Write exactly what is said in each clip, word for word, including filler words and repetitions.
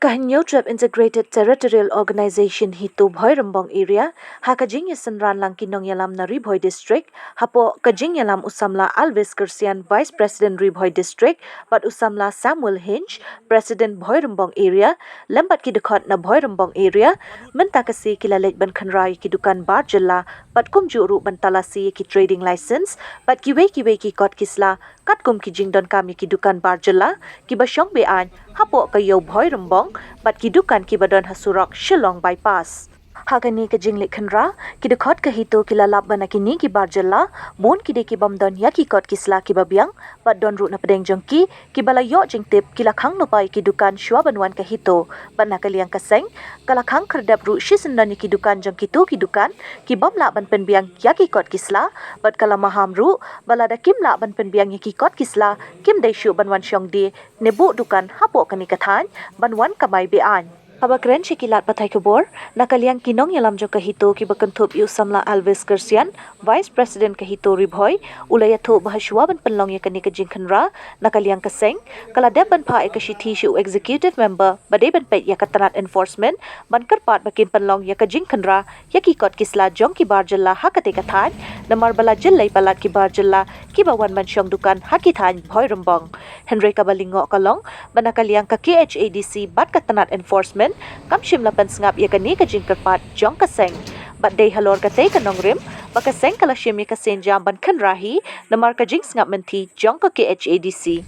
Ka Hynñiewtrep Integrated Territorial Organization HITO Bhoirymbong Area, ha ka jingïasynran lang ki nongïalam na Ri Bhoi District, hapoh ka jingïalam u samla Alvis Kyrsian, Vice President Ri Bhoi District, bad u samla Samuel Hinge, President Bhoirymbong Area, lem bad ki dkhot na Bhoirymbong Area, mynta ka sngi ki la leit ban khynra ïa ki dukan bar jylla, bad kumjuh ruh ban talasi ïa ki trading license, bad kiwei kiwei ki kot ki sla, katkum ki jingdonkam ïa ki dukan bar jylla, kiba shong be-aiñ hapoh ka Ïew Bhoirymbong, bad ki dukan kiba don ha surok Shillong Bypass. Ha kane ka jingleit khynra, ki dkhot ka HITO ki la lap ba na kine ki bar jylla, bun ki dei ki bym don ïa ki kot ki sla kiba biang, bad don ruh na pdeng jong ki, kiba la ïoh jingtip ki la khang lypa ïa ki dukan shuwa ban wan ka HITO, bad na ka liang ka seng, ka la khang khyrdep ruh shisyndon ïa ki dukan jong kito ki dukan, ki bym lah ban pynbiang ïa ki kot ki sla, bad ka la maham ruh, ba lada kim lah ban pynbiang ïa ki kot ki sla, kim dei shuh ban wan shong die, ne buh dukan hapoh kane ka thaiñ, ban wan kamai be-aiñ. Haba kren sha ki lad pathai khubor, na ka liang ki nongïalam jong ka HITO kiba kynthup ïa u samla Alvis Kyrsian, Vice President ka HITO Ri Bhoi, u la ïathuh ba ha shuwa ban pynlong ïa kane ka jingkhynra, na ka liang ka seng, ka la dep ban phah ïa ka shithi sha u Executive Member, ba dei ban peit ïa ka tnat enforcement, ban kyrpad ba kin pynlong ïa ka jingkhynra, ïa ki kot ki sla jong ki bar jylla ha katei ka thaiñ, namar ba la jyllei palat ki bar jylla, kiba wan ban shong dukan ha ki thaiñ Bhoirymbong. Hynrei kaba lyngngoh ka long, ba na ka liang ka KHADC bad ka tnat enforcement, kam shym la pynsngap ïa kane ka jingkyrpad jong ka seng. Bad dei halor katei ka nongrim, ba ka seng ka la shim ïa ka sienjam ban khynra hi, namar ka jingsngap mynthi jong ka KHADC.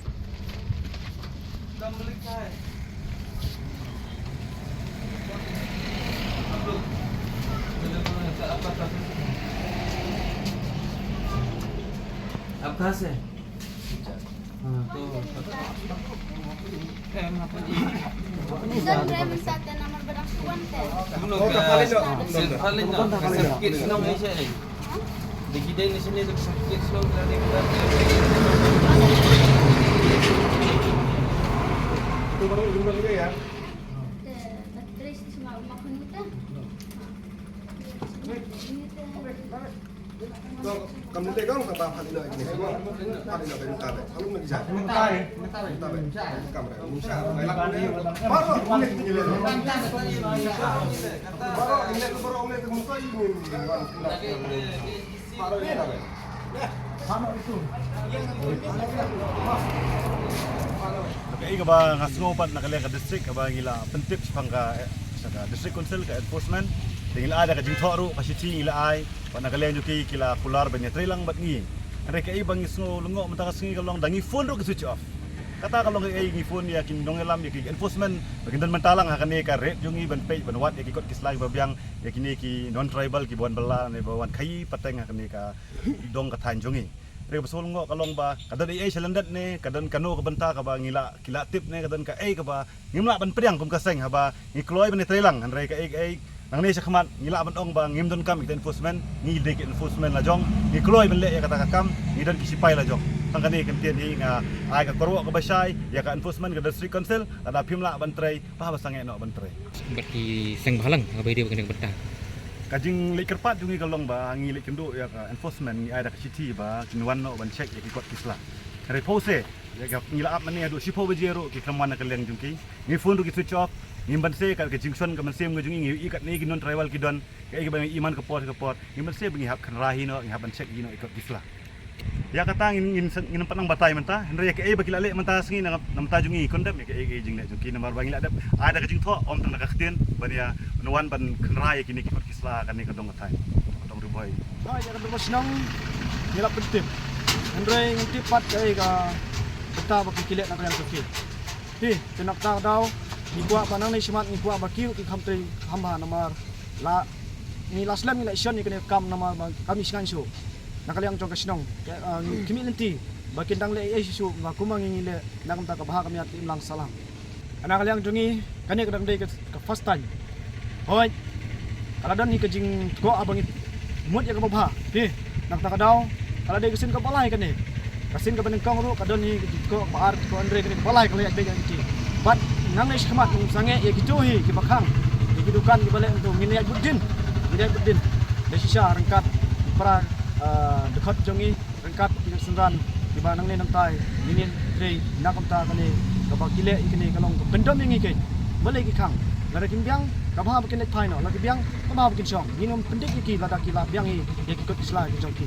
आप कहाँ से हैं? हाँ, तो सर, मैं मिलता था नंबर बड़ा सुवन थे। हम लोग का सिर्फ खाली ना, सिर्फ किड्स लोग नहीं चाहिए। देखिए, देखिए, इसलिए तो सिर्फ किड्स लोग का देखिए। तो बड़ा रूम में ले यार। तो बत्तीस इसमें मखन होता है। तो kam ni te kong ka ba phali no ni. Phali no ka ni ta be. Halu ni ja. Ni ta be. Ni ta be. Kam re. Ni sa. Ba ro ni ni le. Ba ro ni le, ba ro ni le, ni sa ni ni. Ba ro ni ta be. Kaei kaba nga sngew pat na ka liang ka district kaba ngi la pyntip shaphang ka, eh, sha ka District Council ka enforcement. Te ngi la ai da ka jingthoh ruh ka shithi ngi la ai. Pat na ka liang jong ki ki la kular ban ïatrei lang bad ngi. Hynrei kaei ba ngi sngew lyngngoh mynta ka sngi ka long da ngi phone ruh ki switch off. Kata ka long kaei ngi phone ïa ki nongïalam ïa ki enforcement ba kin don mynta lang ha kane ka raid jong ngi ban peit ban wad ïa ki kot ki sla kiba biang ïa kine ki non tribal kiba wan bylla ne ba wan khaii pateng ha kane ka dong ka thaiñ jong ngi. Hynrei kaba sngewlyngngoh ka long ba ka don ei ei sha lyndet ne ka don kano ka bynta kaba ngi la ki la tip ne ka don kaei kaba ngim lah ban pdiang kum ka seng haba ngi kloi ban ïatrei lang, hynrei kaei kaei nangne shakhmat ngi lah ban ong ba ngim donkam ïa kita enforcement, ngi dei ki enforcement la jong, ngi kloi ban leh ïa kata ka kam, ngi don ki sipai la jong. Tang kane ka ktien hi nga ai ka kyrwoh kaba shai ïa ka enforcement ka District Council, lada phim lah ban trei, ba haba sangeh noh ban trei. Bad ki seng bhalang haba ïadei bad kane ka bynta. Ka jingleit kyrpad jong ngi ka long ba ngi leit kynduh ïa ka enforcement, ngi ai da ka shithi ba kin wan noh ban check ïa ki kot ki sla. Hynrei pause ïa ka, ngi la ap mynne haduh shiphew baje ruh ki khlem wan na ka liang jong ki. Ngi phone ruh ki switch off. Ngim banse ka, ka jingshon ka mynsiem ka jong ngi, ngi ïohi katne ki non tribal ki don. Kaei kaba ngi ïohi man ka por ka por. Ngim banse ba ngi hap khynra hi noh, ngi hap ban check hi noh ïa ki kot ki sla. Ïa kata ngin, ngin, ngin pat nang batai mynta, hynrei ïa kaei ba ki la leh mynta sngi na, na bynta jong ngi, condemn ïa kaei kaei jingleh jong ki, namar ba ngi la dep ai da ka jingthoh, ym tang da ka ktien, ban ïa, ban wan ban khynra ïa kine ki kot ki sla kane ka dong ka thaiñ, ka dong Ri Bhoi. Ha, ïa ka dong ka shnong ngi la pyntip. Hynrei ngim tip pat kaei ka bynta ba ki leh na ka liang jong ki. Te, te na kata ka daw, ngi kwah ba nangne shakhmat ngi kwah ba ki ruh kin kham trei kham bha namar la, ngi la slem ngi la ïashon ïa kane ka kam namar ba kam ïashngaiñ shuh. Na ka liang jong ka shnong, ka, ah, ngi khmih lynti ba kin dang leh ei ei shuh shuh ba kumba ngi ngi leh na ka bynta ka bha ka miat ka imlang sahlang. Na ka liang jong ngi kane ka dang dei ka, ka first time. Hooid, ka la don hi ka jingthoh haba ngi mut ïa kaba bha. Te, na kata ka daw, ka la dei ka sien kaba lai kane. Ka sien kaba nyngkong ruh, ka don hi ka jingthoh kaba ar, thoh hynrei kane kaba lai ka la ïaid beit ïa ngi. Bad nangne shakhmat ngin sangeh ïa kito hi kiba khang. Ïa ki dukan kiba leh nangto ngin ïaid bud dien. Ngin ïaid bud dien. Da shisha ryngkat para, ah, Dkhot jong ngi ryngkat ki synran kiba nangne nangtai ngin ïa trei na kumta kane kaba ki leh ïa kane ka long ka pyndem ïa ngi keiñ. Balei ki khang? Lada kin biang ka bha ba kin leit phai noh, lada ki biang ka bha ba kin shong. Ngin ym pyndit ïa ki lada ki la biang ïa ki kot ki sla ki jong ki.